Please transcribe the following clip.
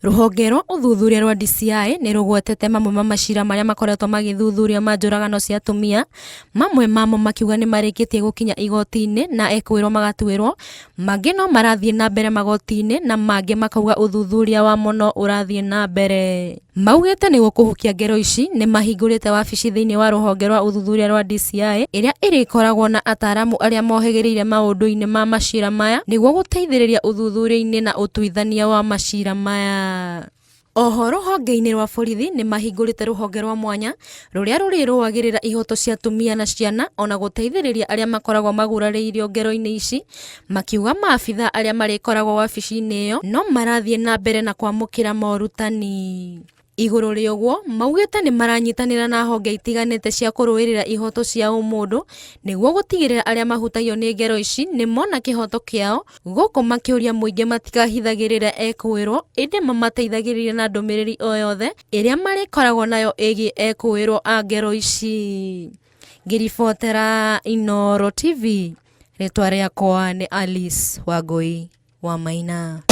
Rũhonge rwa ũthuthuria rwa DCI nĩ rũgwetete mamwe ma macira marĩa makoretwo magĩthuthuria ma njũragano cia atumia, mamwe mamo makiuga nĩ marĩkĩtie gũkinya igoti-inĩ na ekũĩrwo magatuĩrwo, mangĩ no marathiĩ na mbere magoti-inĩ na mangĩ makauga ũthuthuria wamo no ũrathiĩ na mbere. Maugĩte nĩguo kũhukia ngero ici nĩ mahingũrĩte wabici thĩinĩ wa rũhonge rwa ũthuthuria rwa DCI ĩrĩa ĩrĩkoragwo na ataaramu arĩa mohĩgĩrĩire maũndũ-inĩ ma macira maya nĩguo gũteithĩrĩria ũthuthuria-inĩ na ũtuithania wa macira maya. Oho rũhonge-inĩ rwa borithi nĩ mahingũrĩte rũhonge rwa mwanya rũrĩa rũrĩrũagĩrĩra ihoto cia atumia na ciana ona gũteithĩrĩria arĩa makoragwo magurarĩirio ngero-inĩ ici, makiuga maabithaa arĩa marĩkoragwo wabici-inĩ ĩyo no marathiĩ na mbere na kwamũkĩra morutani. Igũrũ rĩa ũguo, maugĩte nĩ maranyitanĩra na honge itiganĩte cia kũrũĩrĩra ihoto cia ũmũndũ nĩguo gũtigĩrĩra arĩa mahutagio nĩ ngero ici nĩ mona kĩhoto kĩao, gũkũ makĩũria mũingĩ matikahithagĩrĩre ekũĩrwo ĩndĩ mamateithagĩrĩrie na ndũmĩrĩri o yothe ĩrĩa marĩkoragwo nayo ĩgiĩ ekũĩrwo a ngero ici. Ngĩribotera Inooro TV, rĩtwa rĩakwa nĩ Alice Wangũi wa Maina.